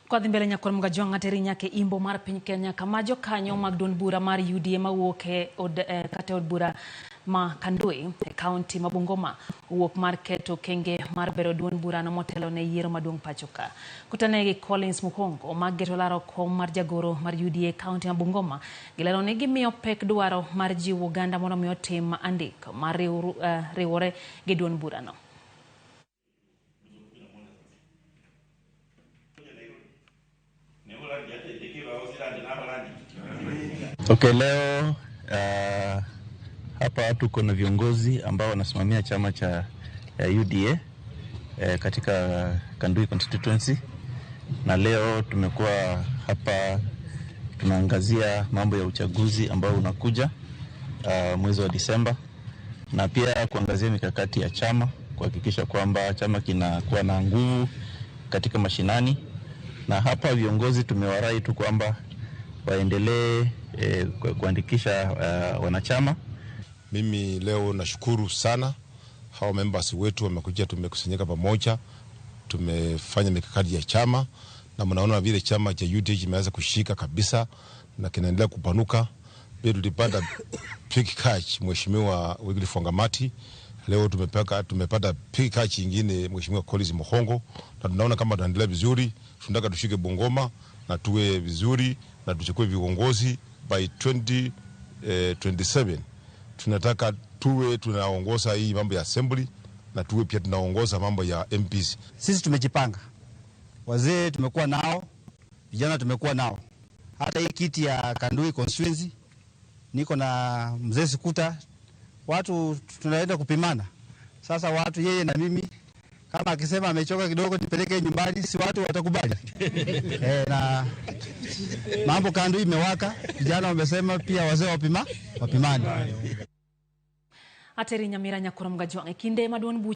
Kwadhi mbele nyakor Mgajwang' ateri nyaka e imbo mar piny Kenya kama jokanyo mag duond bura mar UDA mawuok e od, kata od bura ma Kandui e kaunti ma Bungoma owuok mar keto okenge mar bero duond burano motelo ne yiero maduong' pacho ka. Kutane gi Collins Mukhongo ma geto laro kom mar jagoro mar UDA e kaunti ma Bungoma gilero ni gimiyo pek dwaro mar jiwo oganda mondo mi otim andik mar riwore gi duond burano. Okay, leo hapa tuko na viongozi ambao wanasimamia chama cha UDA katika Kandui constituency, na leo tumekuwa hapa tunaangazia mambo ya uchaguzi ambao unakuja mwezi wa Disemba, na pia kuangazia mikakati ya chama kuhakikisha kwamba chama kinakuwa na nguvu katika mashinani. Na hapa viongozi tumewarai tu kwamba waendelee kuandikisha wanachama. Mimi leo nashukuru sana hawa members wetu wamekuja, tumekusanyika pamoja, tumefanya mikakati ya chama na mnaona vile chama cha UDA kimeanza kushika kabisa na kinaendelea kupanuka. Pia tulipata big catch Mheshimiwa Wycliffe Wangamati, leo tumepata big catch nyingine Mheshimiwa Collins Mukhongo, na tunaona kama tunaendelea vizuri. Tunataka tushike Bungoma na tuwe vizuri na tuchukue viongozi by 2027. Tunataka tuwe tunaongoza hii mambo ya assembly na tuwe pia tunaongoza mambo ya MPs. Sisi tumejipanga, wazee tumekuwa nao, vijana tumekuwa nao. Hata hii kiti ya Kandui constituency niko na mzee Sikuta, watu tunaenda kupimana. Sasa watu yeye na mimi, kama akisema amechoka kidogo nipeleke nyumbani, si watu watakubali? Na mambo Kandui imewaka, vijana wamesema pia wazee wapimane. Ateri Nyamira nyakor Mgajwang' e kinde ma duond